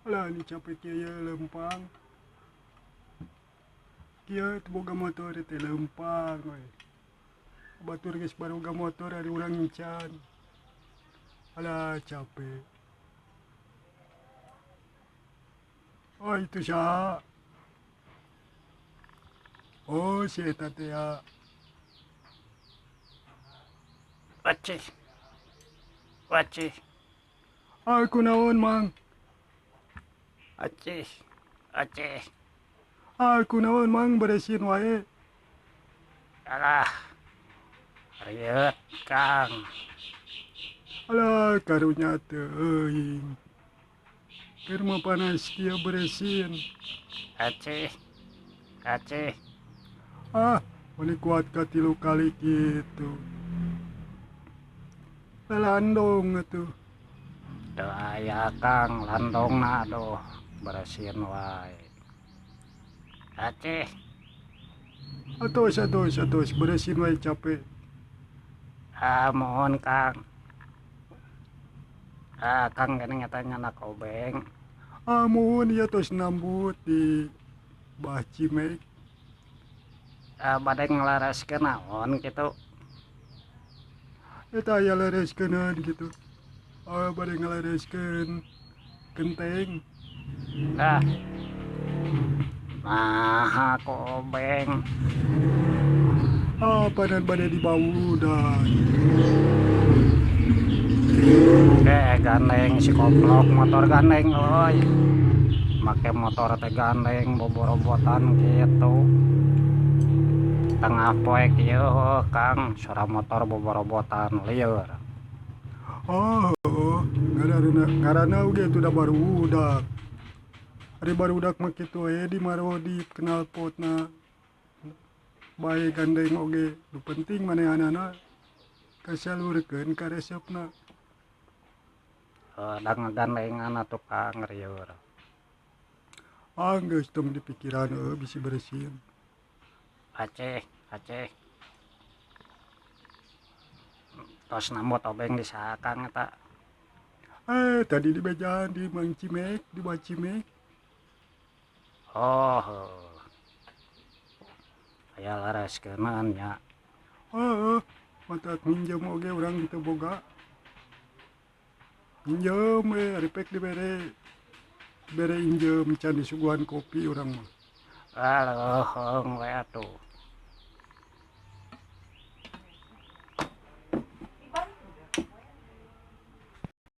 Alah ini capek kieu lempang. Kieu teu boga motor teh lempang we. Batur geus baroga motor ari urang encan. Alah capek. Oh itu saha? Oh si eta teh ya. Aceh. Aceh. Ah kunaon Mang? Aceh. Aceh. Ah kunaon Mang beresin wae. Alah. Rieut Kang. Alah karunya teuing. Keur mah panas kieu beresin. Aceh. Aceh. Ah, meni kuat ka 3 kali kitu. Lalandong atuh. Teu aya Kang landongna aduh beresin wae. Aceh. Atos atos atos beresin wae capek. Ah mohon Kang. Ah Kang geuning eta nyanak obeng. Ah mohon ieu tos nambut di Bah Cimek. Ah bade ngalareskeun naon kitu. Eta aya lereskeun kitu. Ah bade ngalereskeun genteng. Ah. Nah, ku obeng. Ah panan bade dibawudan. Gandeng si koplok motor gandeng euy. Make motor teh gandeng boborobotan kitu. Tengah poe kieu Kang, suara motor boborobotan lieur. Oh, ngaranna oge itu da barudak. Ari barudak mah kitu we di marodip knalpotna. Bae gandeng oge, nu penting manehanana kasalurkeun ka resepna. Da ngagandengan atuh Kang rieur. Ah geus tong dipikiran euy bisi bersin. Aceh, Aceh. Tos nambut obeng di saha Kang eta? Tadi di bejaan di Mang Cimek, di Bah Cimek. Oh, aya lareskeuneuan nya. Heeh, matak minjem oge urang teu boga. Minjem we ari pek dibere. Bere injem can disuguhan kopi urang mah. Ah leuheung we atuh.